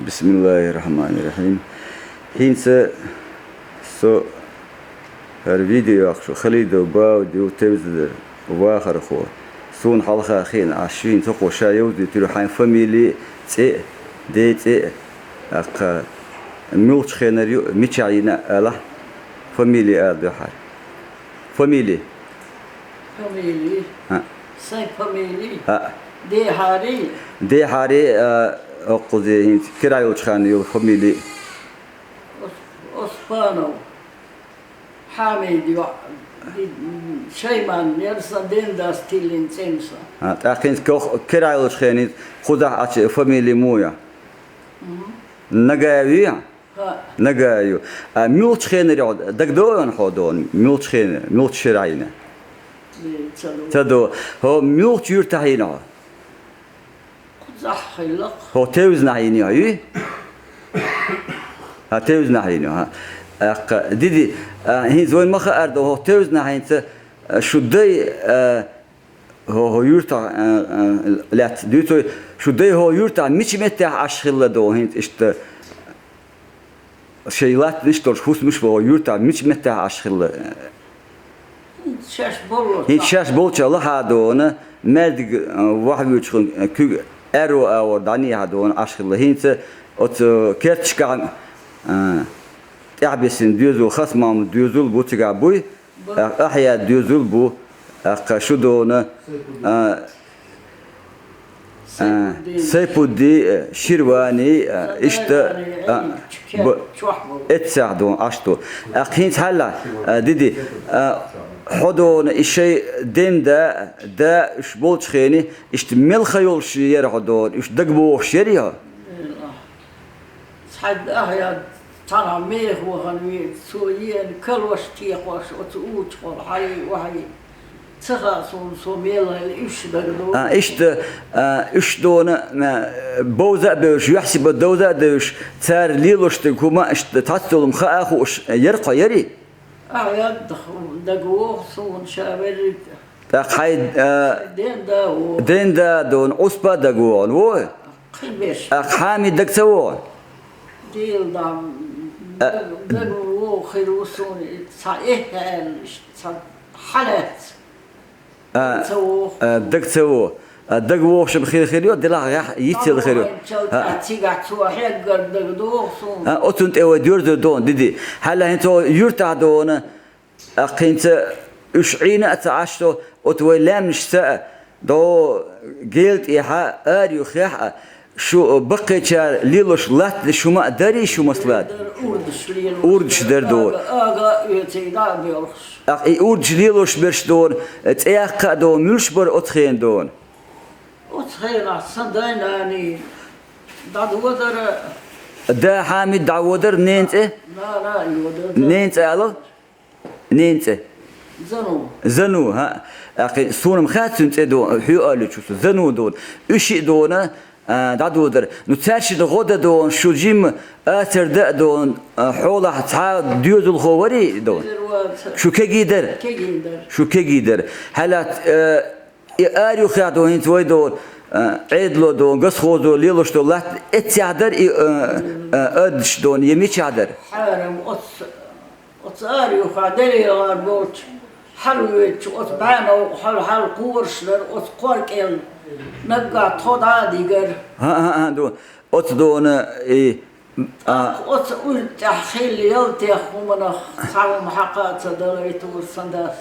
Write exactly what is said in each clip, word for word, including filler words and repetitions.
Бисмиллахир-рахманир-рахим. ХӀинца со хӀара видео йоккхуш ву, Халидов Бауди ву, тевза вахархо. Суна хьалха хиъна Ӏаш, хӀинца хӀокхо ша йовзийтира хьайн фамили, цӀе, ден цӀе, тӀаккха муьлхачу хенара ю, мичахь йина а алахь, фамили ала дуьххьара. Фамили. Фамили. ХӀаъ. Сайн фамили. ХӀаъ. Дехьари. Дехьари, а, хӀокхузе хӀинца кирахь йолчу ханна йолу фамили. Ос-, Оспанов. Хьамид йоӀ. Ди-, Шайман яра сан ден дас тиллина цӀена сан. ХӀаъ, тӀаккха хӀинца кох-, кирахь йолчу хенахь хӀинца кхузахь Ӏачу фамили муха ю? Мгм. Нагаев ю? ХӀаъ. Нагаев ю. А муьлхачу хенара ю хьо, дагадогӀу хьуна хьо доху, муьлхачу хенара, муьлхачу шарахь йина? Ца до. Ца до. ХӀо муьлхачу юьртахь йина хьо? Кхузахь хилла-кх. ХӀо тевзанахь йина ю хьо, юй? ХӀаъ, тевзанахь йина ю, хӀаъ. ТӀаккха, Диди, а, хӀинца вайна ма хаара ду, хӀо тевзанахь хӀинца, а, шу дай, а, хӀо, хӀо юьртахь, а, а, лаьцна дуьйцу вай, шу дай хӀо юьртахь мича меттехь Ӏаш хилла ду хӀинца иштта? Шайн латтанаш долуш хӀусамаш бу хӀо юьртахь мича меттехь Ӏаш хилла? ХӀинца шаьш боллу. ХӀинца шаьш болчохь лахьа доху, маьждиг, а, вахьвуьйцуш хилла, куьг аьрру агӀор дӀанехьа доху Ӏаш хилла. ХӀинца оцу керташкахь, а, тӀаьхьабисина доьзал, Хасмаман доьзал бу цигахь буй, а, Ахьяд доьзал бу, тӀаккха шу доху, а, А, Сайпудди, а, Ширвани, а, иштта, а, б-, эццехь доху Ӏаш ду. ТӀаккха хӀинца хьалха, а, Диди, а, хьо доху и шайн ден да, да уьш болчу хенахь, иштта мел хан йолуш яра хьо доху, уьш дагабохуш яра хьо? Цхьа ахьа цхьана меха вахана веза, цо еана калош текхош оцу учу гӀала хьайий, охьайий. Ца хаьа суна, со мел хилла уьш дагадогӀу. А, иштта, а, уьш доху, а, бовза а бевзаш, юьхь-сибат довза а девзаш, цара лелош дерг хӀума а иштта цхьаццалц хаа а хууш, яра хьо, ярий? Ахьа дагавогӀу суна ша верриг. ТӀаккха хьайн, а, ден да ву. Ден да доху, Ӏуспа дагавогӀу, ву? Кхин беш. ТӀаккха Хьамид дага ца вогӀу? Дела дам, а, дага, дага вогӀу хир ву суна, цхьа эхь аьлла, иштта цхьа хьалаьцна. А, ца вогӀу. А, дага ца вогӀу. А, дага вогӀуш-м хир хир ю, делахь гӀехь йицъелла хир ю. Цигахь цо хьеггара дагадогӀу суна. А, оцунна тӀе вай доьрзур ду, Диди. Хьалха хӀинца хӀо юьртахь доху, тӀаккха хӀинца уьш Ӏийна а ца Ӏаш ду, оцу вай лаьмнашца а, дӀо гел тӀехьа, ара юххехь а, шу баккхийчара лелош латтанаш хӀума а дарий шу, масала? Дара, урдаш лелош. Урдаш дара доху. Ага, ага а оьций дӀа а боьлхуш. ТӀаккха и урдаш лелош берш доху, цӀе яккха а доху, муьлш бара оцу хенахь доху? Оцу хенахь сан дай-наний дӀадодара. Да Хьамид дӀаводара ненан цӀе? Нана а йодара. Ненан цӀе алал? Ненан цӀе? Зану. Зану, хӀаъ. ТӀаккха суна-м хаьа цуьнан цӀе доху, хьоьга аьллачу со, Зану доху. Уьш шиъ доху, а, дӀадодара. Ну, цаьршинна гӀо дан доху, шу жимма ацар дан а доху, а, хьолахь цхьа доьзалхо варий доху? Везар вац. Шу кегий дара? Кегий дара. Шу кегий дара. Хьалха, а, И ара юххехь доху, хӀинца вай доху, а, Ӏедало доху, гасхозо лелош долу латта эццехь дара и, а, а, аддаш доху, я мичахь дара? Хьарам оцу, оцу ара юххехь делегӀар болчу хьалавоьдучу оцу бӀаьнов хьал, хьал кхораш дара, оцу кхор кӀел наггахь тхо дӀа а дигара. ХӀаъ, хӀаъ, хӀаъ, ду. Оцу доху и А. Оцу уьрда тӀехь хилла ялтех хӀуманах цхьа хӀума хьакха а ца далайтура сан дас.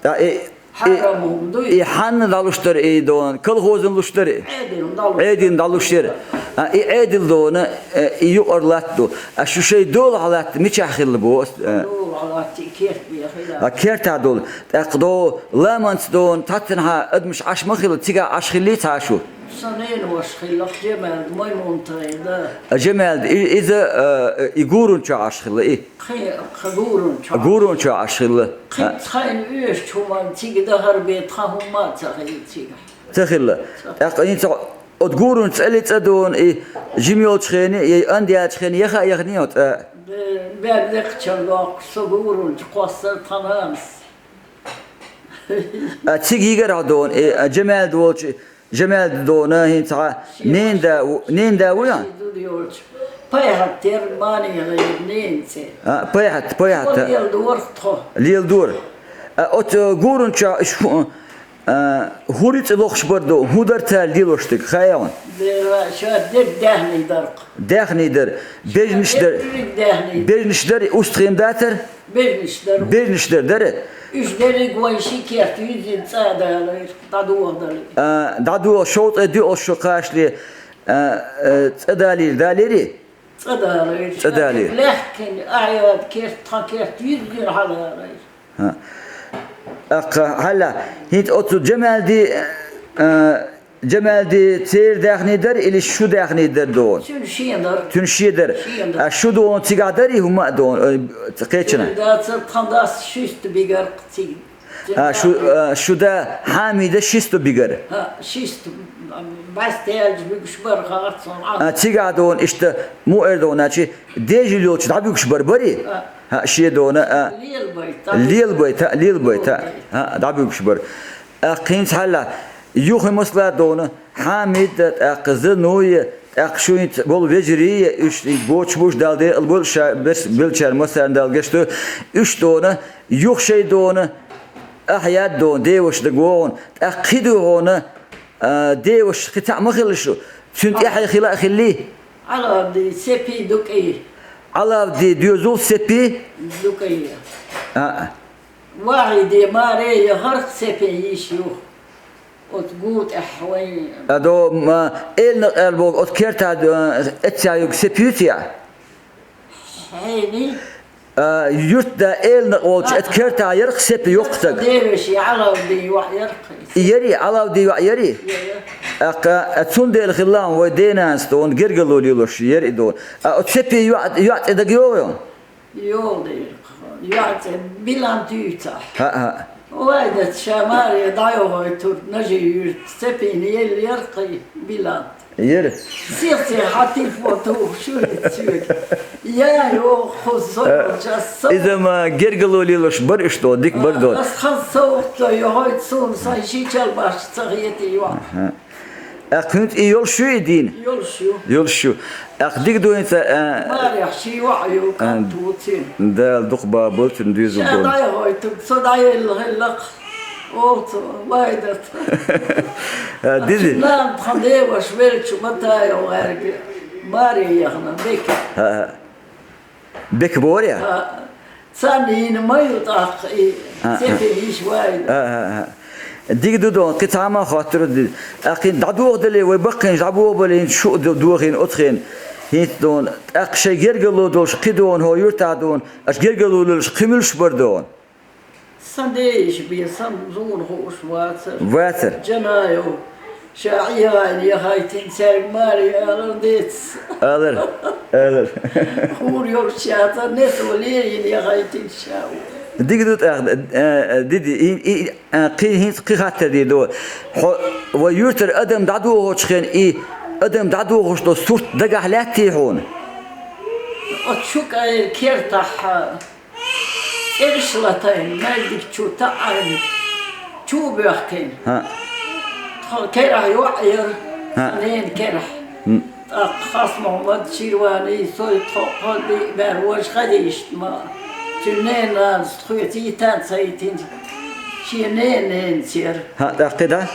ТӀа и, и, хьарам хӀума дуй? И хьанна дӀалуш дара и доху? Колхозан луш дара и? Ӏедин дӀалуш. Ӏедин дӀалуш яра. А, и Ӏедил доху, э, и юкъара латта ду. А шу шайн долахь латта мичахь хилла боху ас, э? Долахь латта и керт бен хилла. А, кертахь долу. ТӀаккха доху ламанца доху, цхьаццанхьа адамаш Ӏаш ма хилла, цигахь Ӏаш хиллий цхьа шу? Сан ненан ваша хилла-кх Жемалда, Маймунтайда. А, Жемалда, и, иза, а, и гурун чохь Ӏаш хилла, и? Кхин, кхин гурун чохь. Гурун чохь Ӏаш хилла. Кхин а. Цхьайна оьшучу хӀуманна цига дахар бен тхан хӀумма а ца хилла цига. Ца хилла. Ца. ТӀаккха хӀинца оцу гурун цӀе ли цӀа доху, и жима йолчу хенахь, я анда яьлчу хенахь яха а яхний оцу цӀа? Бер декхачара доккхуш, со гурунчу кхоссара тхан нанас. А, цига йигара хьо доху, и, а, Жемалда волчу Жемалда доху, хӀинца хьан ненан да ву, ненан да ву ян? Ши зуда йолчу. Пайхьат тера, Манелера ненан цӀе. А, Пайхьат, Пайхьат. Тхо леладора тхо. Леладора. А, оцу гуронгахь уьш хӀу-, а, хӀури цӀе лохуш бара ду, хӀун дара цара лелош дерг, хаьий хьуна? Дера, ша дерг даьхни дара-кх. Даьхни дара. Бежнаш дара. Дерг даьхни. Бежнаш дара, устагӀий-м дацара? Бежнаш дара. Бежнаш дара, дара? Уьш дерриг вайн ши керта юьззина цӀа а далийра, дӀадоха далийра. А, дӀадоха, шовзткъе доьалгӀа шо кхачале, а, а, цӀа далийра, далийрий? ЦӀа далийра. ЦӀа далийра. Лаьхкина, Ахьяда керта, тхан керта юьззина хьадалийра. ХӀаъ. ТӀаккха хьалха, хӀинца оцу Джамалди, а, Джамалди церан даьхни дара или шун даьхни дара ду хьуна? Цуьнан шен дара. Цуьнан шен дара. Шен дара. А шун ду хьуна цигахь дарий хӀума а ду хьуна, э, кхечанхьа? Церан дацара, тхан дас шиста бигар-кх цига. А, шу, а, шун да Хьамида шиста бигар? ХӀаъ, шиста, бӀаьста яьлча буьгуш бара, харцонхьа. А, цигахь ду хьуна иштта муӀер ду хьуна, чи дежил йолчу дӀабуьгуш бара, барий? ХӀаъ. ХӀаъ, шен ду хьуна, а. Лелабайта. Лелабайта, лелабайта. ХӀаъ, дӀабуьгуш бара. ТӀаккха хӀинца хьалха, юха масала ду хьуна, Хьамид, тӀаккха Зануя, тӀаккха шуьца болу вежарий, уьш боцуш бу уьш, Дала декъала бойла уьш, ша берш-, беллачара массарна Дала гечдойла, уьш ду хьуна, юха шайн ду хьуна, Ахьяд ду хьуна, деваша дагавогӀу хьуна, тӀаккха кхин ду хьуна, а, деваша кхин цхьаъ ма хилла шу, цуьнан тӀаьхье хила а хиллий? Ӏалавди, Сепи, Дукъий. Ӏалавди доьзал, Сепи? Дукъий. А, а. Вахьиде, Маре яхара-кх Сепин йиша юха. Оцу гу тӀехь вайн. Адо, ма, элнакъ аьлла боху, оцу кертахь, а, эццехь юьгу Сепи юьций? Хьений? А, юьртда элнакъ волчу, а, эцу кертахь яра-кх Сепи йоккха стаг. Девеши Ӏалавди йоӀ яра-кх. И ярий, Ӏалавди йоӀ ярий? Яра. ТӀаккха, а, цундела хилла вай денанас ду хьуна гергарло лелош яра и ду хьуна. А оцу Сепи йоӀ, йоӀ цӀе дагайогӀий хьуна? Йолдеркъ, йоӀ цӀе Билан туьйцахь. ХӀаъ, хӀаъ. Вай дац ша Маре дӀайохуьйтур, Нажи юьрта Сепина елла яра-кх и Билан. Яра. Сех-сех хьан телефон тухуш ю иза соьга. Я, йоху со, час со. Иза ма гергарло лелош бара уьш ду хьуна, дика бара ду хьуна. Ас хаза совгӀат йохуьйту суна, сайн ши чалбаш ца хетий йоӀ. Аха. ТӀаккха хӀинца и йолуш ю и дийна? Йолуш ю. Йолуш ю. ТӀаккха дика ду хӀинца, а, Марехь ши йоӀ ю, а, кхатта ву цуьнан. Дала дукха бахьа бойла цуьнан доьзал долу. Ша дӀайохуьйтур, со дӀаелла хилла-кх, олу цо, вай дац. А, дизи? Нана тхан деваша веллачу Матаев гӀаьрга Маре яхна, Бека. ХӀаъ, хӀаъ. Бека бохурий? А, царна йина ма ю тӀаккха и, а, а, Сепин йиша вай. А, а, а. Дика ду ду хьуна, кхин цхьа а ма хоттур ду. ТӀаккха хӀинца дӀадохадале, вай баккхийнаш дӀабохабале, хӀинца шу а ду-, дохийна оцу хенахь. ХӀинца ду хьуна, тӀаккха шайн гергарло долуш кхин ду хьуна, хӀокху юьртахь ду хьуна, аша гергарло лелаш кхин муьлш бара ду хьуна? Сан ден йиша бен, сан зуна хууш вацара. Вацара. Джанаев. Ша Ӏехайна яхийтина цаьрга Маре алар деций? Алар, алар. ХӀора йолуш яцара, несо лерина яхийтина ша ву. Дика ду тӀаккха, э, э, диди, и, и, э, кхин хӀинца кхин хаттар дийр ду. Хьо, вай юьртара адам дӀадохучу хенахь, и адам дӀадохуш долу сурт дагахь лаьттий хьуна? Оцу шун кӀайра кертахь, э, ЦӀераш латийна, маьждиг чу таӀийна, чу а боьхкина. ХӀаъ. Тхо керахь йоӀ яра, хӀаъ, ненан керахь. ХӀм. ТӀаккха Хас-Мохьмад, Ширвани, со тхо, тхо диъ бер важа хадийшта ма. Цуьнан ненан нанас тхоьца йитан ца йитина. Шен ненан ненацара. ХӀаъ, тӀаккха и да?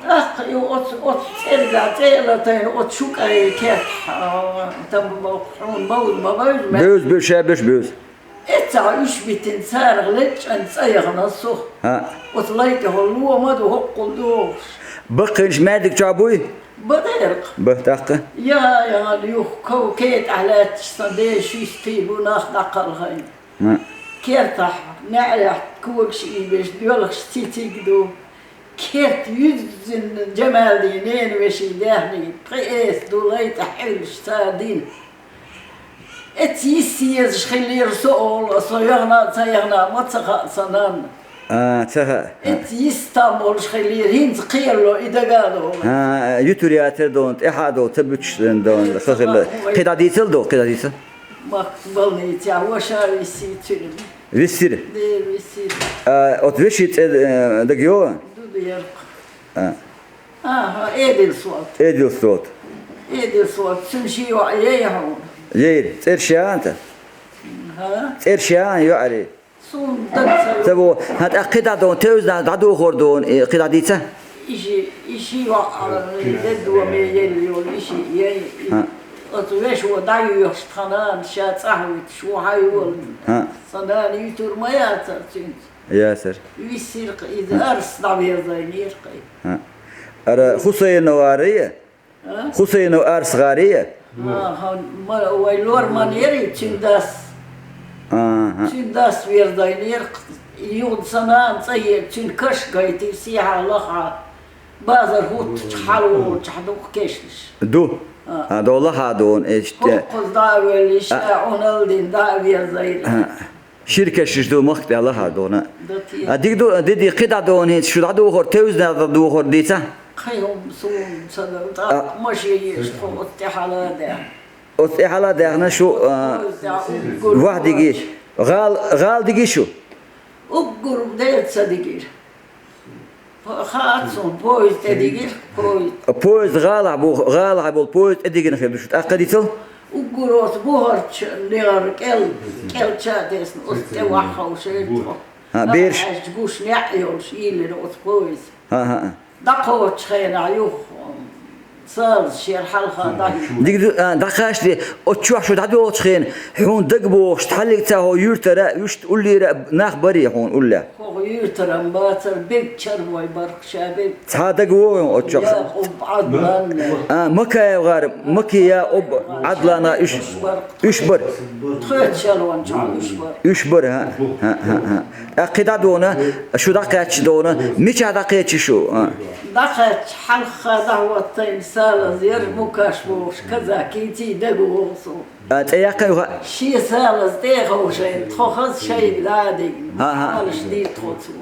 ТӀаккха и оцу, оцу цӀерга цӀе а латийна, оцу шун кӀайра кертахь, а, там боху, хьуна бовза ма бевза, ма. Бевза, бевза, ша беш бевза. Эццахь уьш битина царах лечкъина цӀа яхна со. ХӀаъ. Оцу лай тӀехула лома ду хӀоккхул дохуш. Баккхийнаш маьждиг чохь буй? Бан деркъа. Бан тӀаккха? Я, я, юха ков кетӀахь лаьтташ сан ден шуьйста кхий бу нах дӀакхалхайна. ХӀаъ. Кертахь, неӀарехь когаш ийбеш, доьлхуш цициг ду. Керт юьззина Джамалдин ненан вешин даьхни, пхи эца ду лай тӀехь хьуьллуш цара дина. Эцца йист езаш хиллера со олу, со яхна а, ца яхна а, ма ца хаьа сан нанна. А, ца хаьа. Эцца йист там болуш хиллера, хӀинца кхерало и дага а долу. А, юьтур яцара долу, тӀаьхьа а долу, ца буьтуш долу, ца хилла. Кхин дӀадийцал долу, кхин дӀадийцал. Махка больницехь ваша висси цуьнан. Виссира? Дера виссира. А, оцу вешин цӀе, э, дага йогӀу? Ду деркъа. А. Аха, Эдил Солт. Эдил Солт. Эдис вот, цуьнан ши йоӀ яй хьуна. Яйра, цӀераш яьннай? ХӀа? ЦӀераш яьннай йоӀарий? Суна даг ца йо. Ца боху, хӀан, тӀаккха кхидӀа дона, тевзина дӀадохор дона, и кхидӀа дийца? И ши, и ши йоӀ, а, де доме елла йолу, и ши яй, и. ХӀа. Оцу вешо дӀайоьхуш тхан нана ша цӀахь вуьтуш ву хьайола. ХӀа. Сан нана юьтур ма яцара цуьнца. Яцара. Виссира-кх иза, арса дӀаверзайнера-кх и. ХӀа. Ара Хусайноварий? А? Хусайнов Арсгъарий? А, ма, вай лор ма яри цуьнан дас. Аха. Цуьнан дас верзайнера-кх. Юха сан нана цӀа елла, цуьнан каш гайтира сехьа лаха. Базар хӀуттучу хьалаволчохь ду-кх кешнаш. Ду. А. А, до лаха дона, эчте. ХӀокхуза дӀа а воьллий, а, ша Ӏуналла дина дӀа а верзайра. А. Шира кешнаш ду махка тӀехь лаха дона. Да те. А, дика ду, диди кхидӀа дона хӀинца, шу дӀадохор, тевзина дӀадохор дийца? Кхин хӀума суна ца дара, тӀаккха машен еш тхо оцу тӀе хьала а даьхна. Оцу тӀе хьала а даьхна шу, а, ваха диги. ГӀала, гӀала диги шу? Уггар деца дигира. По-, хаьа суна, поезд тӀе дигира, поезд. Поезд гӀалахь бу-, гӀалахь болу поезд тӀе дигина хир ду шу, тӀаккха дицал? Уггар оцу бухарчу легӀара кӀел, кӀел ча а тесна, оцу тӀе ваха ховшийра тхо. ХӀа, бераш. Аьжча гуш неӀ йолуш йийллина оцу поезд. ХӀа, хӀа. ДӀакхочучу хенахь юха, м, салаза шера хьалха дӀахӀиттина. Дика ду, а, дӀакхачале, оцу чохь шу дӀадолучу хенахь, хьуна дага бохуш, тхьаллиг ца хьо юьртара, уьш уллера нах барий хьуна улле? Хьо юьртара-м бацара, бег чарвой барх ша бег. Цхьа дага вогӀу оцу чохь? Якъуб, Ӏадлан. А, Макаевгара, Маки, Якъуб, Ӏадлана уьш. Уьш бара. Тхоьца шалончохь уьш бара. Уьш бара, хӀа, хӀа, хӀа, хӀа. ТӀаккха кхидӀа дона, шу дӀакхаьчча дона, мичахь дӀакхечи шу? А. ДӀакхаьчча хьалха дӀахӀоттайна салаза яра, Мукаш бохуш казак, кийций дага вогӀу суна. А, цӀе яьккхина юха? Шен салаза тӀе а ховшийна, тхо хаза шайга дӀа а дигна. ХӀа, хӀа. Алаш дийр тхо цо.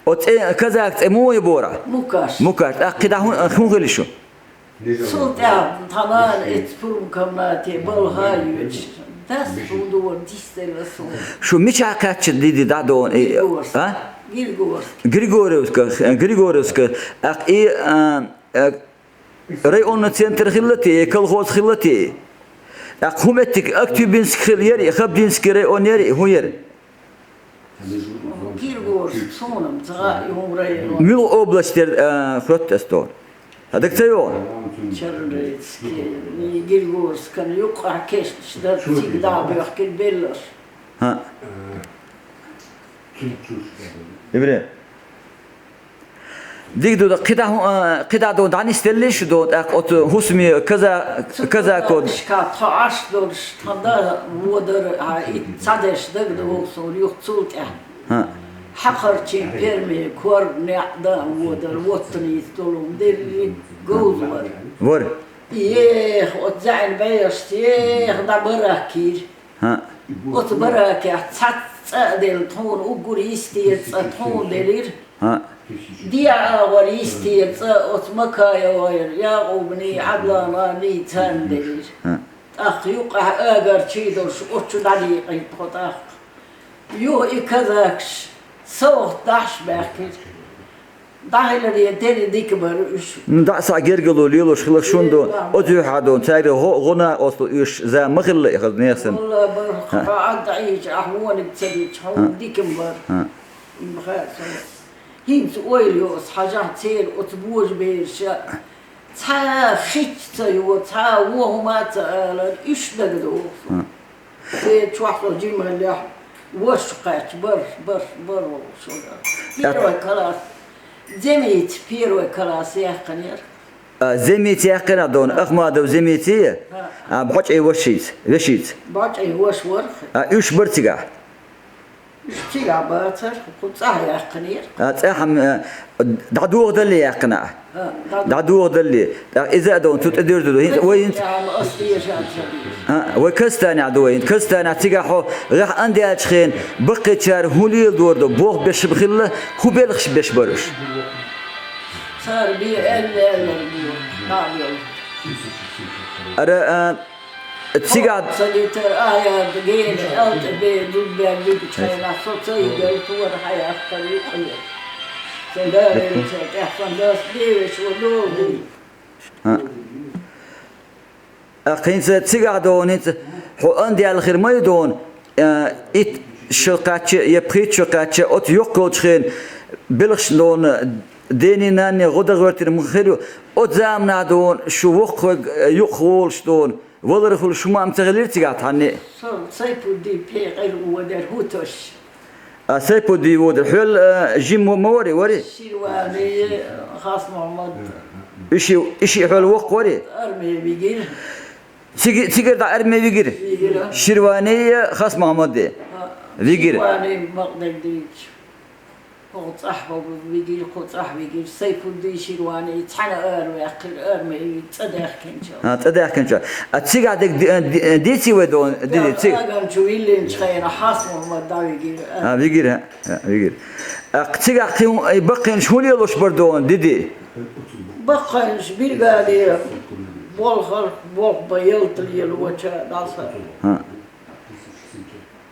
Оцу цӀе, казак цӀе муха бора? Мукаш. Мукаш. ТӀаккха кхидӀа хӀун, хӀун хили шу? Цул тӀаьхьа тхан нана эцу пурба-комнате балха а йоьдуш, дас хӀун дора дисделла суна. Шу мичахь кхаьчча диди дӀа дона и? Григорск. А? Григорск. Григорьевска, Григорьевска. ТӀаккха и, а, а, районный центр хилла те, колхоз хилла те? ТӀаккха хӀун меттиг, Актюбинск хилла яри, Хабдинский район яри, хӀун яри? Григорьевск, суна-м ца хаьа, и хӀума район. Муьлха область яра, а, хоьтту ас тхо? ХӀан, дага ца йогӀу? Чернорецкий, Григорьевскана юккъахь кешнаш дара, цига дӀа а боьхкина белларш. ХӀа. Ибре. Дика ду, кхидӀа хӀу-, а, кхидӀа ду, дӀанисделлий шу ду, тӀаккха оцу хӀусаме каза-, казако. Цу казакошка тхо Ӏаш долуш, тхан да водара, а, и цхьадерш дага ду вовсур юха цул тӀаьхьа. ХӀа. Хьакхарчийн ферме кор неӀ дан а водара, воттаница долу делли говза вара. Вара. Ех, оцу заьӀин бӀешашца ех, дӀа барак йира. ХӀаъ. Оцу баракехь цхьацца цӀа а делла, тхуна уггар йистера цӀа тхуна делира. ХӀаъ. ДегӀа агӀор йистера цӀа оцу Макаевгара, Якъубний, ӀадлангӀарний царна делира. ХӀаъ. ТӀаккха юккъехь агарчий долуш, оцу чу дӀадийкъира тхо тӀаккха. Юха и казакаш совгӀат дахьаш баьхкира. ДӀахиларе дерриг дика бара уьш. М, дӀа а схьа гергало лелош хилла шун ду, оцу юьхьа ду, цаьрга гӀо-, гӀо накъостал оьшуш зама ма хилла и хаза нехан санна. Валла, барх, хьо Ӏад дӀаийча, ахь вониг ца дича, хьуна дика ма бара. ХӀаъ. М, хаьа со. ХӀинца ойла йо ас, хьажахь, церан оцу божабераш а цхьа хич ца йо, цхьа вон хӀума а ца алара, уьш дага догӀу со. ХӀаъ. Сан чохь со жималлехь, ваша кхаьчча, барш, барш, баро шуна. Первый класс. Земица первый класс яьккхинера. А, Земица яьккхина а ду, Ахмадов Земиций? ХӀаъ. А, БӀочӀий вашица, вешица. БӀочӀий ваша вара. А, уьш бара цигахь? Уьш цигахь бацара, кху цӀахь яьккхинера. А, цӀахь-м, а, дӀадохадалле яьккхина ахь? ХӀаъ, дӀа- ДӀадохадалле. ТӀаккха иза а ду, цу тӀе дуьрзу ду. ХӀинца вай хӀинца. Ас тешам ца дийш. А, вай Казахстанехь ду вай хӀинца. Казахстанехь цигахь хьо гӀеххьа ан даьлча хен, баккхийчара хӀун леладора ду, болх беш хила, хӀун белхаш беш бара уьш? Цара бен аьлла, аьлла бен, дӀа а бен. Ара, а, Цигахь ца дитар, а, я, гена, алта бен, дуббен, дуббен, чайна, со ца йигал, тора хьаяхкар юкъа. Сан дарен ца тӀехь, сан дас девеш, во долу. А. А хӀинца цигахь дона, хӀинца хьо ан даьлла хир ма ю дона, а, итт шо кхаьчча я пхийтта шо кхаьчча, оцу йоккха йолчу хенан белхаш дона, дений, нанний гӀо дан гӀоьртина ма хир ю. Оцу заманахь дона, шу воккхаварг, а, юкъахволуш дона, валар хуьлуш хӀума ма ца хилира цигахь цхьанне а? Со Сайпудди пекъар вадар хӀу тосуш. А, Сайпудди вадар. Хьол, а, жима ма вари, вари? Ширвани, Хас-Мохьмад. Иши, иши хьол воккха вари? Арме вигира. Циги-, цигара дӀа арме вигира? Вигира. Ширвани, Хас-Мохьмадди? А, вигира. Ширвани бакъдерг дийцича. ХӀокху цӀахь хӀокху вигира, кху цӀахь вигира. Сайпудди, Ширвани цхьаьна араваьккхира, арме вигира, цӀа даьхкинчу. А, цӀа даьхкинчу. А цигахь дерг ди-, ди-, дийци вай дона, диди, ци- Аган чу виллинчу хенахь Хас-Мохьмад дӀавигира. А, вигира, а, вигира. А цигахь кхин хӀун, и баккхийнаш хӀун лелош бара дона, диди? Баккхийнаш биргаде болхар, болх бан ялта лелоча дӀаса. А.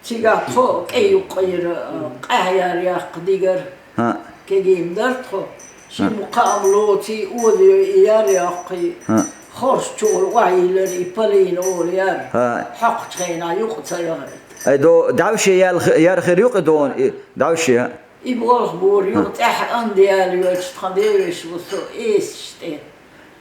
Цигахь тхо кӀе юккъера, а, къаьхьа яр яккха дигара. ХӀаъ. Кегийна дара тхо. Шимма кхаам лоций, озайой и яр йоккхий. ХӀаъ. Хорш чугӀур охьайиллара и Полина олу яр. ХӀаъ. Хьокхучу хенахь юкъа ца яхийта. Ай, до, дӀаьвше ял-, яр хир юкъа дона и, дӀаьвше, хӀаъ. И болх бора юкъа тӀехь ан де аьлла йоьлчу тхан девеш ву со эсаш тӀе.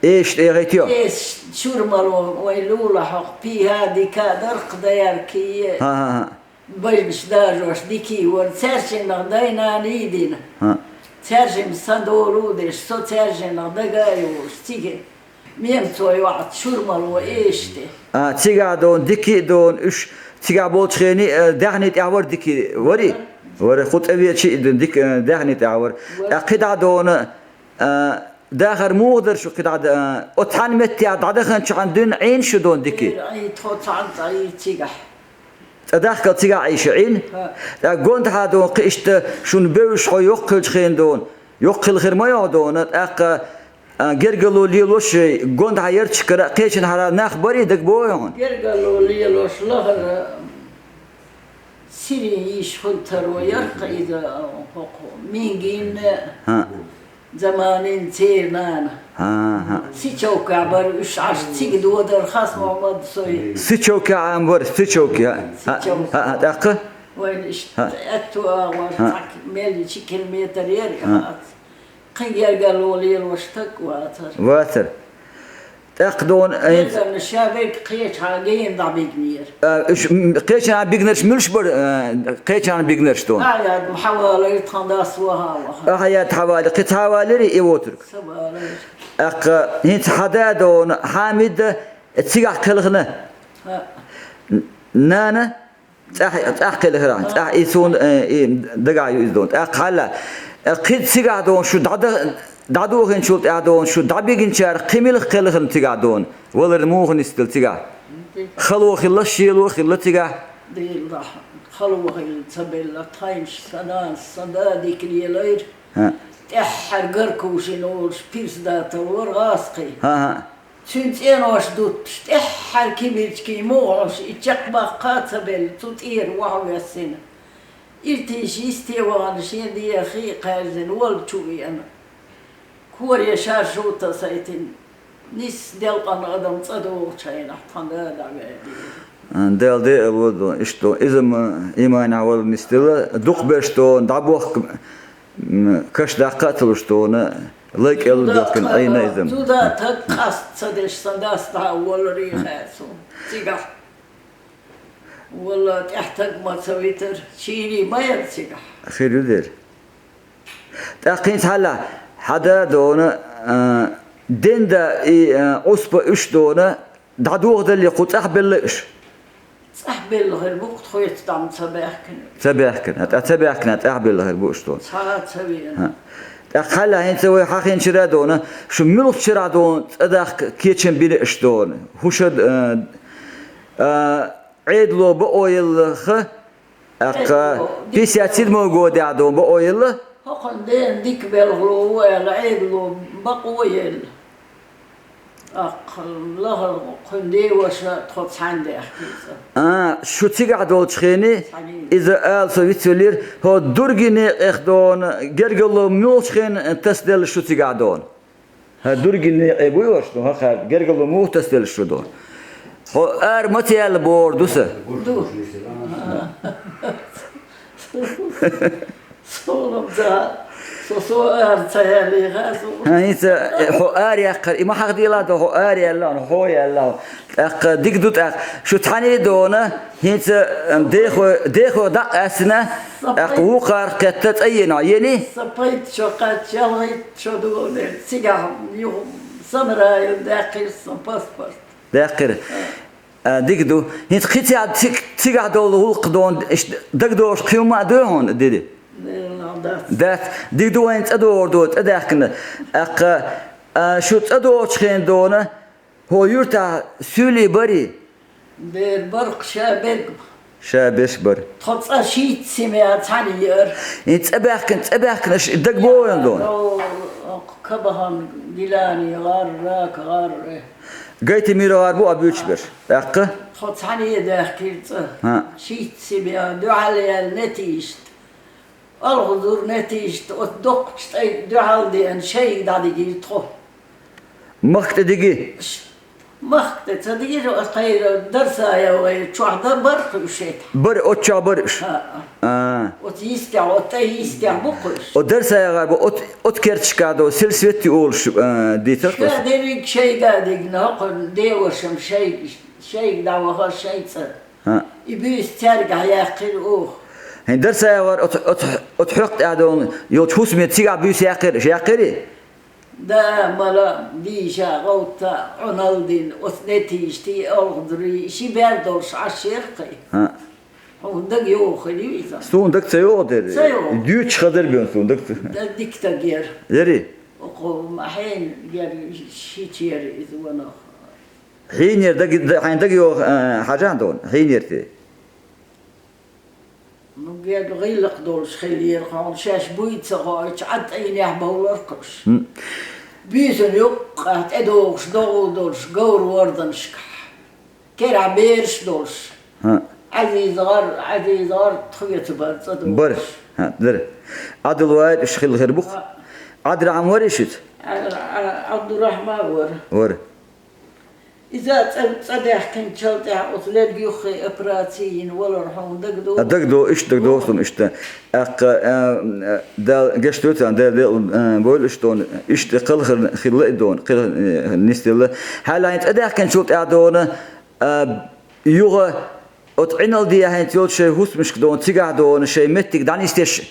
Эсаш тӀе яхийта йо? Эсаш чурмало вай лулахь хьокху пиха дика дарх даяркий. ХӀаъ, хӀаъ, хӀаъ. Бажнаш дажош дикий вара, цаьршиннах дай-наний дина. ХӀаъ. Цаьршимма сан долу а деш, со цаьршиннах дага а йолуш, цига немцой ваьӀат шурмало эшаш тӀе. А, цигахь дона, дикий а дона, уьш цигахь болчу хений, а, даьхний тӀехь вара дикий, варий? Вара, кху тӀе веачий а дина, дика, а, даьхний тӀехь вара. Вара. ТӀаккха кхидӀа дона, а, дахар муха дара шу кхидӀа дан? Оцу цхьана меттехь дӀадаханчохь дуьйна Ӏийна шу дона дикий? Ӏийна, тхо цхьаьна цӀа Ӏийна цигахь. ЦӀа дахкал цигахь Ӏийша Ӏийна? ХӀаъ. ТӀаккха гондахьа дона кхин иштта шуна бевзаш хьо йоккха хилчу хенахь дона, йоккха хила хир ма йо хьо дона, тӀаккха, а, гергарло лелош, гондахьа ярташкара а, кхечанхьара а нах барий, дага боху хьуна? Гергарло лелош лахара сирин йиш хуьлу таро ярх иза, хӀокху Мингин а. ХӀаъ. Заманин церан нана. ХӀан, хӀан. Сычевкахь бара уьш Ӏаш, цига додара Хас-Мохьмад сой. Сычевкахь ам бара, Сычевкахь. ХӀан, Сычевка. ХӀан, хӀан, тӀаккха? Вайн иштта аьтту агӀор цхьа мел чу километр яра. ХӀан. Кхин гергарло лелош стаг вацара. Вацара. ТӀаккха дона, э, гергарло ша верг кхечахьа гена дӀабигнера. А, уьш, м, кхечанхьа бигнарш муьлш бара, э, кхечанхьа бигнарш дона? Ахьяд хьавалира тхан дас ваха а ваха. Ахьяд хьавалира, кхин цхьа валира и вотург? Ца валира. ТӀаккха хӀинца хьан да дона, Хьамид, э, цигахь кхелхина? ХӀаъ. Н-, нана? ЦӀахь, цӀахь кхелхира, цӀахь и суна, э, и дагахь ю иза дона. ТӀаккха хьалла, э, кхин цигахь дона шу дӀада-, дӀадохинчул тӀаьхьа дона шу дӀабигинчара кхин мила кхелхина цигахь дона? Валар муха нисдала цигахь? Хало хилла, шело хилла цигахь? Дела, хало хилла ца белла, тхайнаш сан нанас, сан да дика лелайра. ХӀаъ. ТӀаьххьара Гаркушин олуш пирс да тарлора гӀазкхий. ХӀаъ, хӀаъ. Цуьнан цӀенош дуттуш, тӀаьххьара кибирчкий мугӀуш и чекхбаккха а ца белла, цу тӀера вахьа воьссина. Иртийша йисте вахана, шен дегӀа хи а кхаьрзина, волчу веана. Коре шаршу тасайтина. Нисса делкъана адам цӀа догӀучу хенахь тхан да дӀаваьллера. Дала декъала ву дона, иштта дона. Иза-м иманехь вала нисдала, дукхахберш дона, дӀабохка, м, каш даккха а ца луш дона, лай кӀел а доьхкина Ӏийна иза-м. Цу да таг къаста ца деш, сан дас дӀа а волларе хаьа суна цигахь. Валла, тӀаьхьа таг ма ца витара, шийний ма яра цигахь. Хир ю дера. ТӀаккха хӀинца хьалла, хьан да дона, а, ден да и, а, Ӏуспа уьш дона, дӀадохадалле кху цӀахь белла уьш? ЦӀахь белла хир бу-кх, тхоьца дӀа-м ца баьхкина. Ца баьхкина, тӀа ца баьхкина, цӀахь белла хир бу уьш дона. Цхьа а ца веана. ХӀаъ. ТӀаккха хьалла хӀинца вай хьахинчара дона, шу муьлхачу шарахь дона цӀа дахка кечам бина уьш дона? ХӀун ша, а, а, Ӏедало бакъо елла ха, тӀаккха пятьдесят седьмой годехь дона бакъо елла? ХӀокхуьнан дена дика белхало ву аьлла, Ӏедало бакъо елла. ТӀаккха лахара кхуьнан деваша тхо цхьаьна даьхкина иза. А, шу цигахь долчу хене, цхьаьна иза ала со вицвеллера, хӀо Дургин некъех дона, гергарло муьлхачу хенахь тасаделла шу цигахь дона? ХӀа, Дургин некъе буй аша дона, хӀа, гергарло муха тасаделла шу дона? Хьо ара ма ца яьлла бохур ду сан? Ду. Суна ца, со, со ара ца яьллийха, со. ХӀа, хӀинца, э, хьо ара яьккхар, и ма хьахдийла ду, хьо ара яьлла, хьо яьлла. ТӀаккха дика ду тӀаккха. Шу цхьаьна а дона, хӀинца, м, дехо, дехо дӀа а къаьстина, тӀаккха вукхарх кхетта цӀа йина, йини? Сан пайда шо кхаьчча, ялхайтта шо догӀу дерг. Цигахь юха Самарайо даьккхира сан паспорт. Даьккхира. А, дика ду. ХӀинца кхин цигахь, ци-, цигахь долу гӀуллакх дона, иштта дагадогӀуш кхин хӀума а дуй хьуна, Диди? Дац. Дац. Дика ду, вайн цӀа догӀур ду, цӀа даьхкина. ТӀаккха, а, шу цӀа догӀучу хенахь дона, хӀо юьртахь суьйлий барий? Бер барх ша берг. Ша берш бара. Тхо цӀа шийтта семья цхьаьна еара. И цӀа баьхкина, цӀа баьхкина, аша дагабогӀу дона? О, кабахан гилани гӀар, рака гӀар. Гайтамира гӀар бу а буьйцуш берш. ТӀаккха? Тхо цхьаьна даьхкира цӀа. ХӀа. Шийтта семья, дуьхьал яьлла нетийшта. Алхазур нетийшта, оцу доккхачу тӀе дуьхьал деана, шайга дӀадигира тхо. Махка тӀе диги? Ш-, махка тӀе ца дигира, оцу тхайра Дарсаев вай чохь дан бара уьш хӀета. Бара, оцу чохь бара уьш? ХӀаъ. А. Оцу йистехь, оцу тӀе йистехь бу кхуьш. О Дарсаев гӀар бу, оцу, оцу керташка до, сельсветти олуш, а, дийцар. Ша дерриг шайга а дигна, хӀокхуьнан девашам шайга, шайга дӀавахара шайн цӀа. ХӀаъ. И буьйса цаьргахь яьккхира оха. ХӀин Дарсаев гӀар оцу, оцу, оцу хьокъехь тӀехь долу йолчу хӀусаме цигахь буьйса яьккхира, яьккхирий? Да, мала, дийша, гӀовтта, Ӏуналдин, оцу нетийшти, алхазурий, ши бер долуш Ӏаш яра кхин. ХӀаъ. Хьуна дага йогӀу хила ю иза? Суна дага ца йогӀу дерриг. Ца йогӀу. Дуьйцуш хазар бен суна дага ца. Да, дика дага яра. Яри? Оха ма хьенера яра, шича яра иза ванах. Хьенера даг, д-, хьайн дага йогӀу, а, хьажахьа дона, хьенера те? Ну, герга гӀиллакх долуш хиллера хьуна, шаьш буй ца хоуьйтуш, Ӏад тӀайнехь бовлар кхуш. ХӀм. Буьйсанна юккъехь тӀедогӀуш, догӀу долуш, говр ворданашкахь. Керахь бераш долуш. ХӀаъ. Ӏазиза гӀар, Ӏазиза гӀар тхоьца бара цӀа догӀуш. Бара. ХӀаъ, дара. Ӏадал вайра уьш хилла хир бу-кх. ХӀаъ. Ӏадрахьан вара шуьца? Ӏа-, Ӏа-, Ӏабдурахьман вара. Вара. Иза цӀа, цӀа даьхкинчул тӀаьхьа оцу лерг юххе операци йина валар хьуна дагадогӀу? А, дагадогӀу, иштта дагадогӀу суна, иштта. ТӀаккха, а, а, Дала гечдойла царна, Дала декъала, а, бойла иштта, иштта кхалхар хилла и дона, кхалхар, э, нисделла. Хьалха хӀинца цӀа даьхкинчул тӀаьхьа дона, а, юха оцу Ӏиналдехь хӀинца йолчу шайн хӀусамашка дона, цигахь дона, шайн меттиг дӀанисдеш,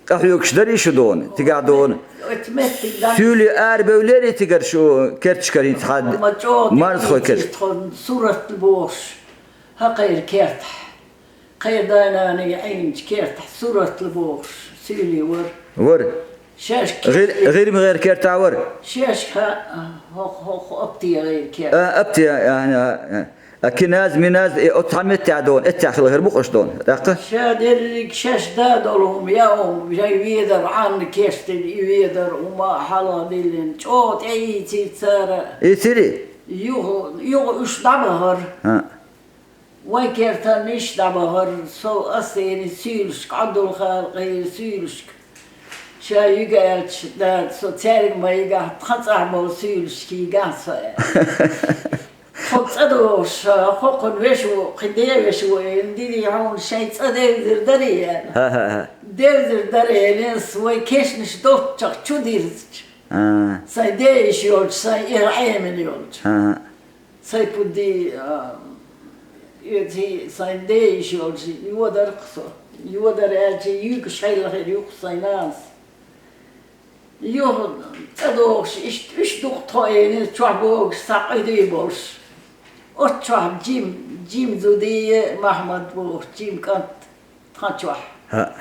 къахьоьгуш дарий шу дона, цигахь дона? Оцу меттиг дан- Суьйли арабевллерий цигара шу керташкара хӀинца хьан? Ма чӀогӀа марзхой дийцира керт. Тхо суратла бохуш, хӀокхеран кертахь. Кхеран дай-наной Ӏийначу кертахь суратла бохуш, суьйли вара. Вара. Шаьш гӀир-, кертахь. ГӀирмгӀеран кертахь вара? Шаьш хӀа-, хӀо-, хӀо-, хӀо-, апте гӀеран керт. А, апте, а, а, а. А киназ, миназ, э, оцу цхьа меттехь дона, эццехь хила хир бу-кх аша дона, тӀаккха? Ша дерриг шаьш да долу хӀума, я хӀума, жай ведар, Ӏанна кечдина и ведар, хӀума а хьалха диллина, чӀогӀа тӀеийцира цара. Ийцирий? Юха, юха уьш дӀабахара. ХӀаъ. Вайн кертан иштта дӀабахара, со ас дерриг суьйлашка, Ӏабдулхалкъера суьйлашка. Ша юьга аьлча, да, со цаьрга ма йигахь, тхан цӀахь болу суьйлашка йигахь со аьлла. Тхо цӀа догӀуш, хӀокхуьнан вешин ву, кхин ден вешин ву, элира, дийцира хьуна, шайн цӀа девзар дарий аьлла. ХӀа-хӀа-хӀа. Девзар дара элира, вай кешнаш доцчахь чу дирзича. А. Сайн ден йиша йолчу, сайн ира Ӏемина йолчу. ХӀа-хӀа. Сайн пуди, а, оьций, сайн ден йиша йолчу, йодара-кх со. Йодара аьлча, юьгуш хилла хир ю-кх сайн нанас. Юха цӀа догӀуш, иштта уьш ду-кх тхо, элира, чохь богуш, цхьа къуьдий болуш. Оцу чохь Джим, Джим зудий, Махьмад бохуш, Джим кӀант тхан чохь. ХӀаъ.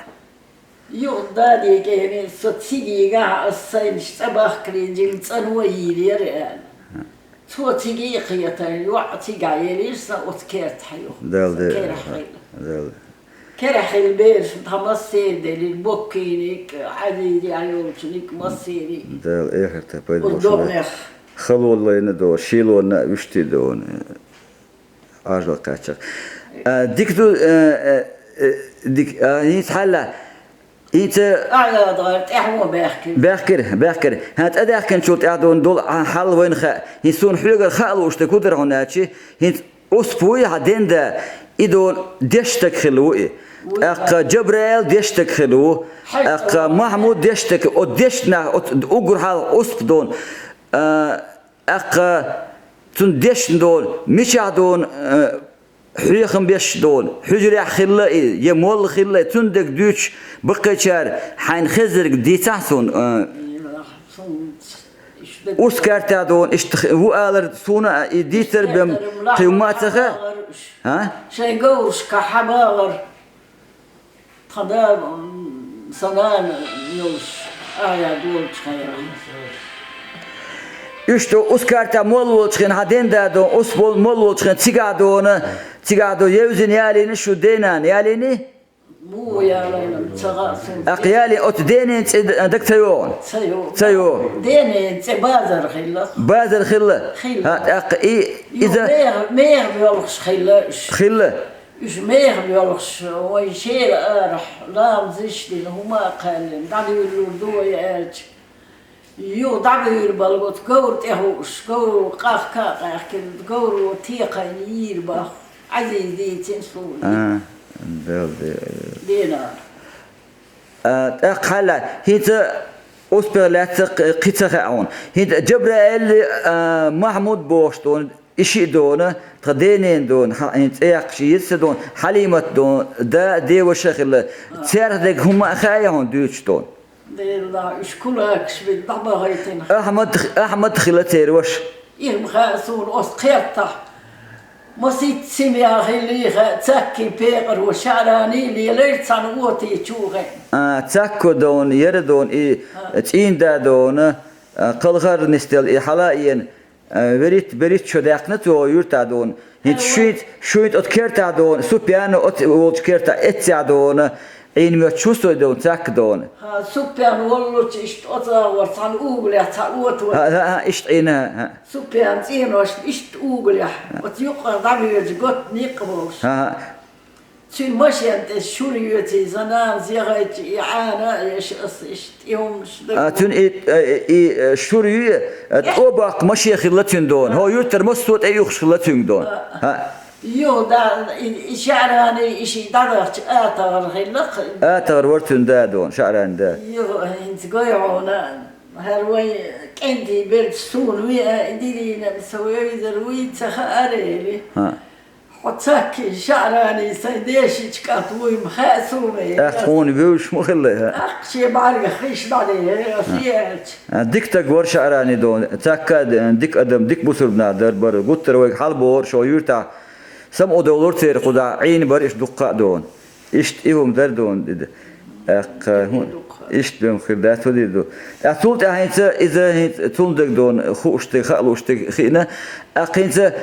Юха Дадига элира, со цига йигахь, ас сайнаш цӀа бахкале, Джим цӀано йийр яра аьлла. Цо цига а кхетара, йоӀ цигахь елира сан оцу кертахь юха. Дала де-, керахь хилла. Дала. Керахь хилла бераш тхан массеран делира, Боккиниг, Ӏазизехь йолчуниг, массеран. Дала эхарта пайда бохуш. Халонна а до, шелонна а вуьшта до, Ӏажал кхаччалц. А, дика ду, а, а, а, дика, а, хӀинца хьалха, ХӀинца АгӀядгӀар тӀаьхьо баьхкира. Баьхкира, баьхкира. ХӀан, тӀадаьхкинчул тӀаьхьа дона долу хьал вайна хаьа. ХӀинца суна хьоьгара хаалуш дерг хӀун дара хьуна аьлча, хӀинца Усп вуй хьан ден да, и дона дешна стаг хилла ву и. ТӀаккха Джабраил дешна стаг хилла ву. ТӀаккха Махьмуд дешна стаг, оцу дешна нах, оцу уггар хьалха Усп дона. А, тӀаккха цунна дешна дона, мичахь дона, а, хьехам беш дона, хьуьжарехь хилла и, я молла хилла и, цуьнан дерг дуьйцуш баккхийчара хьайна хезнарг дийцахьа суна, а, Усп-Картахь дона, иштта х-, ву алар суна а, и дийцар бен кхин хӀумма а ца хаьа? А? Шайн говрашкахь хьабагӀар тхан да, м, сан нана йолуш, АгӀяд волчу хенахь. Иштта Усп-Картахь молла волчу хенахь хьан ден да дона, Усп молла волчу хенахь цигахь дона, цигахь дона евзина ялийна шу ден нана, ялийний? Муха ялийна, ца хаьа суна. ТӀаккха ялийна, оцу денан цӀе д-, дага ца йогӀу? Ца йогӀу. Ца йогӀу. Денан цӀе Базар хилла. Базар хилла? Хилла. ХӀа, тӀаккха и, иза меха, меха боьлхуш хилла уьш. Хилла. Уьш меха боьлхуш, вайн шела арахь, ламаз йиш дина, хӀума а кхаьллина, дӀадуьйлалур ду вай аьлча. Юха дӀабуьйлабала оцу говра тӀе хууш, говро къахка а къаьхкина, говро текхайна йийр боху, Ӏазиз дийцина суна. А, дел де. Дена. А, тӀаккха хьалла, хӀинца Успех лаьцна кхи-, кхин ца хаьа хьуна. ХӀинца Джабраил, а, Махьмуд бохуш дона, и шиъ дона, тхан денен дона, хьан, хӀинца цӀе яккхаш еза ца дона, Хьалимат дона, да, деваша а хилла. Цаьрх дерг хӀумма а хаьа хьуна дуьйцуш дона? Делла, уьш кулакаш бина дӀабахийтина. Ахьмад, Ахьмад хилла церан ваша. Ирма хаьа суна оцу кхеттахь. Масийтта семья хилла хаьа, цаьркин пекъаро ШаӀрани лелайра цхьана отийчу хе. А, цаьрко дона, яра дона, и цӀийнда дона, а, кхалхар нисделла и хьала а ена, а, верит, берит шо даьккхина цо юьртахь дона. ХӀинца шуьйца, шуьйца оцу кертахь дона, Супьяна оцу волчу кертахь эццехь дона, Ӏийна моьттуш ву со дона, цаьрко дона. ХӀа, Супьян воллучу иштта оцу агӀор цхьана угулехь цхьа ото. ХӀа, хӀа, хӀа, иштта Ӏийна, хӀа. Супьян цӀеношна иштта угулехь, оцу юккъера дӀабоьжу готта некъ болуш. ХӀа, хӀа. Цуьнан машен тӀе шура йоьций, сан нанас яхайча, и Ӏана а еш, ас иштта и хӀуманаш дага. А, цуьнан и, и, и, шура юй, тӀо баккха машен хилла цуьнан дона. ХӀо юьртара массо а тӀе юхуш хилла цуьнга дона. ХӀа. Юха да, и, и ШаӀрани, и шиъ дӀадахча, атагӀар хилла-кх. АтагӀар вара цуьнан да дона, ШаӀрани да. Юха хӀинца гой хьуна, хӀара вайн кӀентий берг суна веа, и дирийна-м со вевзар вуй ца хаьара, эли. ХӀа. Хьо цаьркин ШаӀрани сайн дешича кӀант вуй-м хаьа суна, эли. ТӀаккха хьуна вевзаш ма хилла, хӀа? ТӀаккха шен бӀаьргах хиш дӀаде, ас и аьлча. А, дика стаг вара ШаӀрани дона, цаьрка а д-, дика адам, дика бусурба нах дара бара, гуттара вайга хьалабохура шо юьртахь. Самукъа довлура церан кхузахь, Ӏийна бара иштта дуккха а дона. Иштта и хӀума дара дона, дида. ТӀаккха, хӀун, иштта бен хир дац, хӀун дийр ду. ТӀаккха цул тӀаьхьа хӀинца, иза хӀинца цунна дерг дона, хууш дерг, хаалуш дерг хиъна. ТӀаккха хӀинца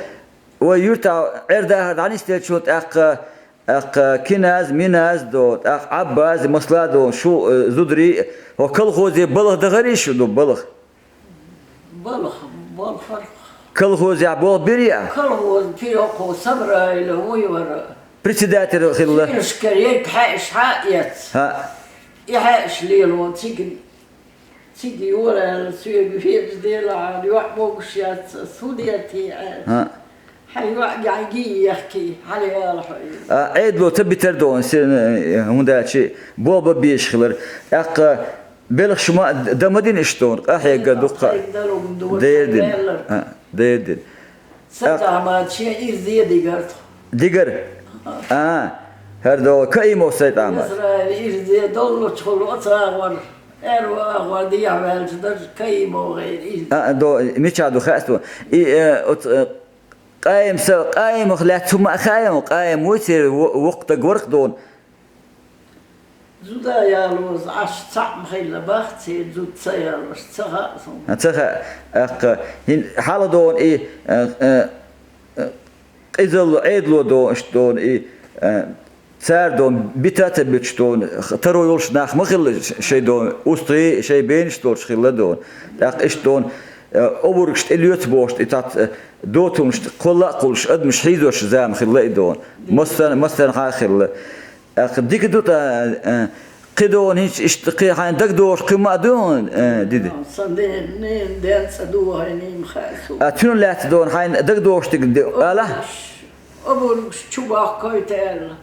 вай юьртахь Ӏер-дахар дӀанисделчул тӀаккха, тӀаккха Киназ, Миназ дона, тӀаккха Ӏаббаз, масала дона, шу, э, зударий, хӀо колхозе балха дахарий шу ду, балха? Балха, балхара. Колхозехь болх бирий ахь? Колхозан пирокхо Сабраила вуй вара. Председатель хилла. Сирушкара ерг хьаьаш хьа а эц. ХӀаъ. И хьаьаш лело цига, цига йора аьлла, соьга веза Делахьа, йоӀ могуш яц ас, хӀун де те аьлла. ХӀаъ. Хьайн йоӀ гӀайгӀа ехкий, хьалаяла хьо и. А, Ӏедало ца битар дона, се-, хӀунда аьлча болх бан безаш хилар. ТӀаккха белхаш ма д-, дан ма дина иштта дона, къахьегга дуккха. Дер дина. А, дер дина. Сатамат шен ирзе дигар тхо. Дигар? А, хӀара догӀу Каимов Сайтамат. Исраил ирзе доллучу хула оцагӀор, аьрру агӀор дехьаваьлча дара Каимов гӀайра ирзе. А, до, мичахь ду хаьа дона. И, э, оц, э, Къаим са, Къаимах лаьцна хӀума а хаьа хьуна, Къаим вуй церан во-, воккха стаг вара-кх дона. Зуда ялоза Ӏаш цхьаъ ма хилла бах, церан зуда ца ялош, ца хаьа суна. Ца хаьа, тӀаккха хӀин-, хьалха дона и, э, э, э, къизалло, Ӏедало дона, иштта дона и, э, цара дона, бита а ца биташ дона, х-, таро йолуш нах ма хилла ш-, шайн дона, устагӀий, шайн бенаш долуш хилла дона. ТӀаккха иштта дона, э, обургаш тӀе лоьцу бохуш, и цхьацца, э, доцунаш кхолла а кхуллуш, адамаш хьийзош зама хилла и дона. Массарна, массарна хьа а хилла. ТӀаккха дика ду тӀа, э, Кхидолу хӀинца иштта кхин хьайна дагадогӀуш кхин ма а ду хьуна, э, диди? Сан ден, нен ден цӀа ду хьайна ма хаьа суна. А цуьнан лаьцна долу хьайна дагадогӀуш дерг ала? Обургаш чу бохкуьйту аьлла.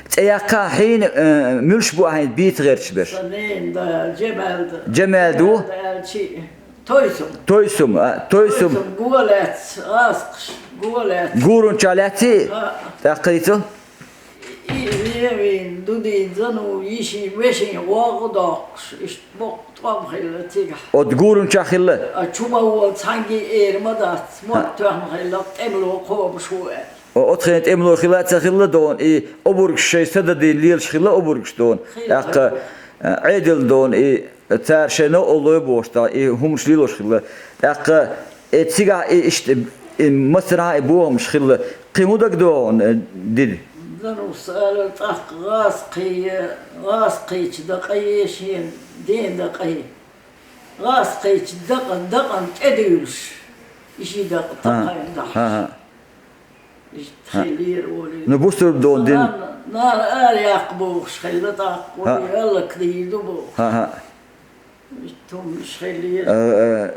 ЦӀе яккха хьийна, э, муьлш бу ахьа хьайна бийца гӀерташ берш? Сан нен да, Джамал да. Джамал ду? Джамал да аьлла чи. Тойсум. Тойсум, а, Тойсум. Тойсум го лаьцна, гӀазкхаш го лаьцна. Гуран чохь лаьций? А. ТӀаккха хӀинца? И, и, вен, вен, дудин, зану, йишин, вешин, вогӀу доккхуш, иштта боккха тӀом хилла цигахь. Оцу гуран чохь хилла? А чу ма волу цхьаьнгге эр ма дац, мотт тоьхна хилла, тӀемало кхобуш ву аьлла. О, оцу хенахь тӀемало хилла а ца хилла долу, и обургаш шайн са дадийна лелаш хилла обургаш долу. Хилла. ТӀаккха, а, Ӏедал долу, и цара шайн новкъарло бохуш, тӀаккха и хӀуманаш лелош хилла. ТӀаккха, э, цигахь и иштта, и массанхьа а и бохамаш хилла. Кхин хӀун дагадогӀу, э, диди? Занус ала тӀаккха гӀазкхий, гӀазкхийчу дакъий, шен ден дакъий. ГӀазкхийчу дакъа, дакъана тӀедуьйлуш, и ши дакъа тӀе кхайна дахьаш. Ха, ха. Иштта хиллера олий. Ну, бусурба долу дин. Нана, нана ара яккха бохуш хилла тӀаккха, олий, хӀаллакдийр ду бохуш. ХӀаъ, хӀаъ. Иштта хӀуманаш хиллера. Э, э,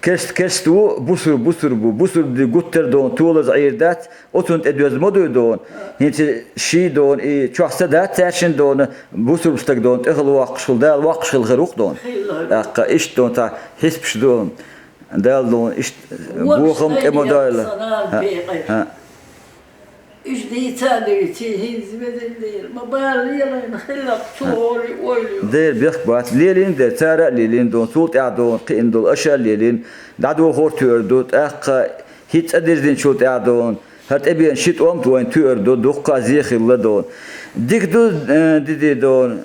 керст, керст ву, бусурба, бусурба ву. Бусурба дин гуттар а долу, толаза Ӏийр дац, оцунна тӀе доьзна ма дуй долу. ХӀинца ший долу, и чохь са дац цаьршинна долу, бусурба стаг долу, тӀехула воккхуш хуьлу, Дала воккхуш хила хир ву-кх долу. ТӀаккха иштта долу, цхьа хьисапаш долу. Дала долу иштта бохам тӀе ма дойла. ХӀаъ, хӀаъ. Уьш дийца а дуьйций, хӀинца везан Дела, ма бала лелийна хилла-кх цо олий ойла йо. Дера бехк бац, лелийна дера, цара а лелийна долу, цул тӀаьхьа долу, кхиъна долу, аша а лелийна, дӀадохор а тоьар ду, тӀаккха хӀинца цӀа дирзинчул тӀаьхьа долу, хӀара тӀебеана ши тӀом а вайна тоьар ду, дуккха а зе хилла долу. Дика ду, э, диди долу.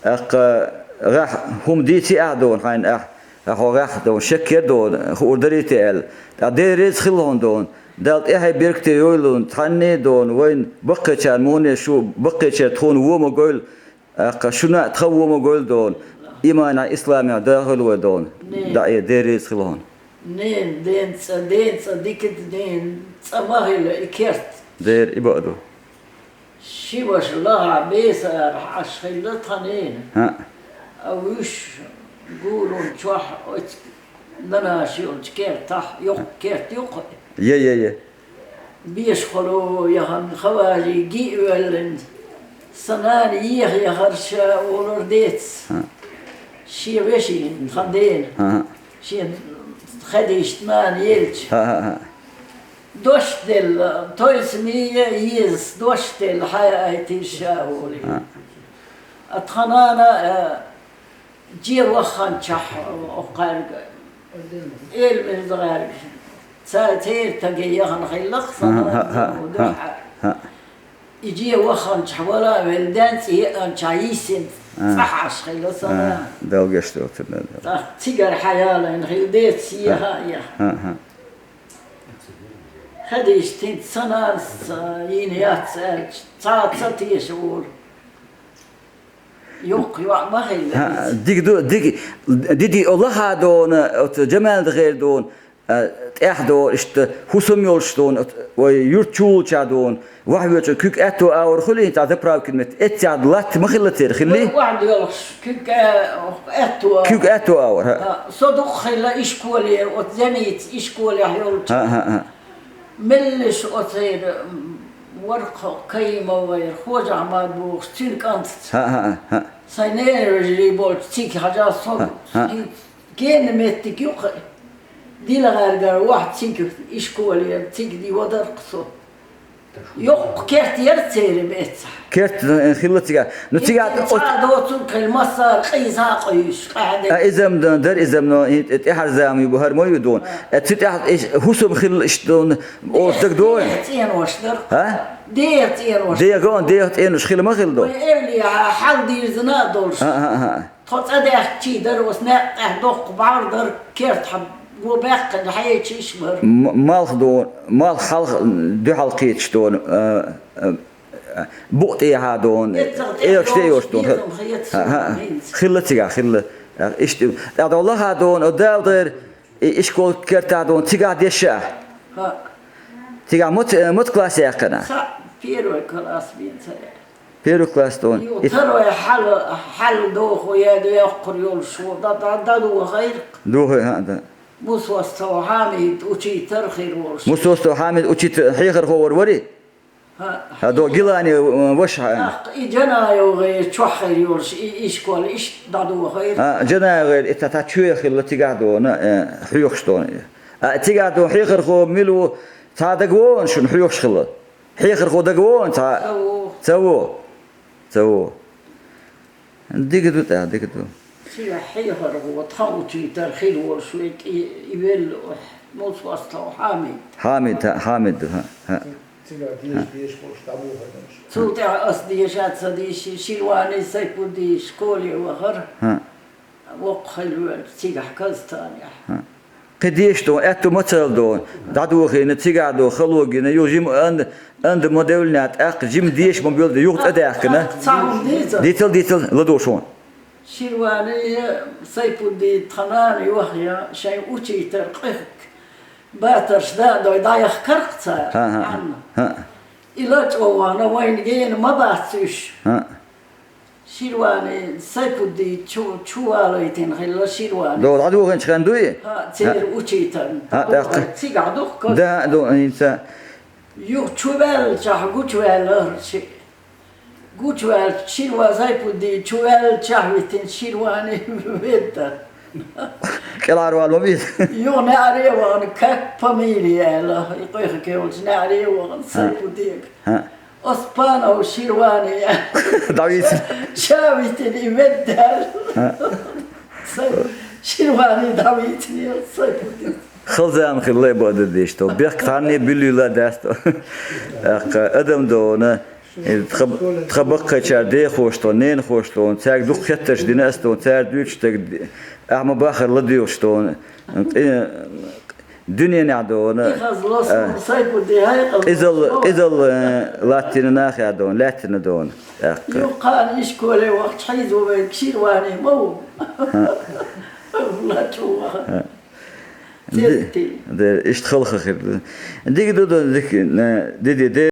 ТӀаккха гӀехь хӀума дийций ахь долу хьайна ахь, ахь хьо гӀехь долу, шекер долу, хуур дарий те аьлла. ТӀаккха Дела реза хила хьуна долу. Далла тӀаьхье беркате йойла хьуна, цхьанне а долу, вайна баккхийчарна муха шу, баккхийчара тхуна вон ма гойла, тӀаккха шуна а тхан вон ма гойла долу. Иманехь, исламехь дохийла вай долу. ДӀаэ, Дела реза хила хьуна. Ненан, ден цӀа, ден цӀа дика ду, ден цӀа ма хила и керт. Дера и бакъ ду. Ши ваша лахахь беса арахь Ӏаш хилла тхан нена. ХӀаъ. А вуьш гуран чохь оцу нанаш йолчу кертахь, йоккха керт ю-кх. Е, е, е. Бешахула яхана хаважий ги а воьллина, сан нана еха яхара ша олура деца. ХӀаъ. Шен вешина, тхан дена. ХӀаъ. Шен хадийшта нана елча. ХӀаъ, хӀаъ, хӀаъ. Дош делла, Тойсамий а, Езас дош делла, хьаяийтира ша олий. А. А тхан нана, а, же вахханчохь, а, кхаьрга, Элмирза гӀаьрга, ца-, церан стаге яхана хилла-кх сан нана, а, а, а, а, а. И же вахханчохь вала а велла, ден цӀе еанчохь йиссина, а, цӀахь Ӏаш хилла сан нана. Дала гечдойла цунна. ТӀаккха цигара хьаялийна хилла деца, еха а еха. А, а. Хадийшта хӀинца сан нанас, а, йина яц аьлча, цхьа а ца теша волу. Йоккха йоӀ ма хилла иза. Дика ду, дика, диди о лаха долу, оцу Джамалда гӀер долу, а, тӀехь долу, иштта хӀусам йолуш долу, оцу вай юрт чулуча долу, ваха воьчу куьг аьтто агӀор хуьлий, цхьа заправкин метте, эццехь латта ма хилла церан, хиллий? Вай ваха доьлхуш, куьг а-, аьтто агӀор. Куьг аьтто агӀор, хӀаъ. А, со дукха хилла ишколера, оцу Зеница ишколехь йолчу. ХӀаъ, хӀаъ, хӀаъ. Меллаша оцеран, м, вархо Каимовера, Хожа-Ахьмад бохуш, цуьнан кӀантаца. ХӀаъ, хӀаъ, хӀаъ. Сайн ненан вежарий болчу цига хьажа со, хӀаъ, хӀаъ, хӀинца гена меттиг ю-кх, дила гӀаьргара вахь цига, ишколера, цига дийвадар-кх со. Йоккха керт яра церан эццахь. Керт, э, хилла цигахь. Ну, цигахь цхьа а доцург хилла, массара къийса а къуьйсуш, къаьхьа дерг. А, иза-м дан дара, иза-м но, и, тӀе-, тӀаьхьара зама ю бу, хӀара ма ю дона. А. Э, цу тӀехь, э, хӀусам хилла иштта дона, оцу дага дой? Деха цӀенош дара. А? Деха цӀенош. Деха, деха цӀенош хилла ма хилла дона. Вай эвлияхьа хьал дирзина а долуш. А, а, а. Тхо цӀа даьхкичий дара, оцу некъ тӀехь доккха бӀар дара, керт хьан го баьккхина хьаеча йиш бара. М-, малх дона, малх хьалха, дуьхьал кхеташ дона, а, а, букъа тӀехьа дона, эццахь тӀехь йолуш, тӀе йолуш дона. Безам хета суна хӀинца. ХӀаъ, хӀаъ. Хилла цигахь, хилла. Иштта, тӀаккха лаха дона, о, Дала дера, и ишкол кертахь дона, цигахь дешша ахь? ХӀаъ. Цигахь мац-, мац класс яьккхина? Цхьаъ, первый класс бен ца яьккхина. Первый класс тӀо. Ю, и второй хьал, хьал доху я дехкур йолуш ву, да, да, да, дохайрх. Дохай, хӀа, да. Мусостов Хьамид учитар хир волуш. Мусостов Хьамид учитар хьехархо вар вари? ХӀа. ХӀа, до Гилани, э, ваша хьа. ТӀаккха и Джанаев гӀе чохь хир йолуш, и, и школа иштта дӀадохайра. А, Джанаев гӀе, и та, та чоь хилла цигахь дона, э, хьоьхуш дона. А, цигахь дона хьехархо мила ву, цхьа дага вон шуна хьоьхуш хилла. Хьехархо дага вон цхьа? Ца во. Ца во. Ца во. Дика ду тӀа, дика ду. Цигахь хьехархо тхан учитар хир волуш ву и, и велла, Мусостов Хьамид. Хьамид, хӀа, Хьамид ду, хӀа, хӀа. Цигахь деша, деша болуш дӀабохура. Цул тӀаьхьа ас деша а ца дийши, Ширвани Сайпудди школе вахара. ХӀа. Воккха хилла вара цигахь Казтанехь. ХӀа. Кхин деша дона, аьтту ма ца хилла дона, дӀадохийна, цигахь дона, хало гина, юха жима ан-, анда ма девлла тӀаккха, жима деша ма белла, юха тӀе а даьхкина. Цхьа хӀума дийца? Дийцал, дийцал, ладогӀа шуна. Ширвани Сайпудди тхан нана йохья, шайн учитар къехк. Батарш да а дой, дӀаяхкарх цара, хӀа, хӀа, Анна. ХӀа. И ла чӀогӀа вахана, вайна гена ма бац уьш. ХӀа. Ширвани Сайпудди чу, чу валайтина хилла Ширвани. До, дӀадохийначу хенна дуй? ХӀа, церан учитан. ХӀа, тӀаккха. Цигахь духку. Да, до, хӀинца. Юха чу ваьллачохь гучуваьлла ши. Гучуваьллачу Ширва-, Сайпудди чу ваьллачохь витина Ширвани ведда. КӀелхьарвала ма веза. Юха неӀаре а вахана, как фамилия аьлла, и къехка йолчу неӀаре а вахана, хӀа, Сайпуддига. ХӀа. Оспанов Ширвани. ДӀавийцина. Ша витина и ведда. ХӀа. Сай-, Ширвани дӀавийцина Сайпудди. Хала зама хилла бадар деш тӀо. Бехк цхьанне буьллийла дац тӀо. ТӀаккха адам дона. Э, тха, тха баккхийчара дехош тӀо, ненахош тӀо, цаьрга дукха хеттарш дина ас тӀо, цара дуьйцуш стаг, ахьа ма бахара ладоьгӀуш тӀо. Э, дуьненахь дона. И хазло, а, сон Сайпудди хьекъал къизал, ло. Къизал, э, латтина нахе дона, лаьттина дона. ТӀаккха. Юххана ишколе вахча хьийзо вай Ширвани ма ву. ХӀа. Лачу ваха. ХӀа. Церти. Де, де, иштта халха хир ду. Дига ду, ду, дика, э, ди, ди, де.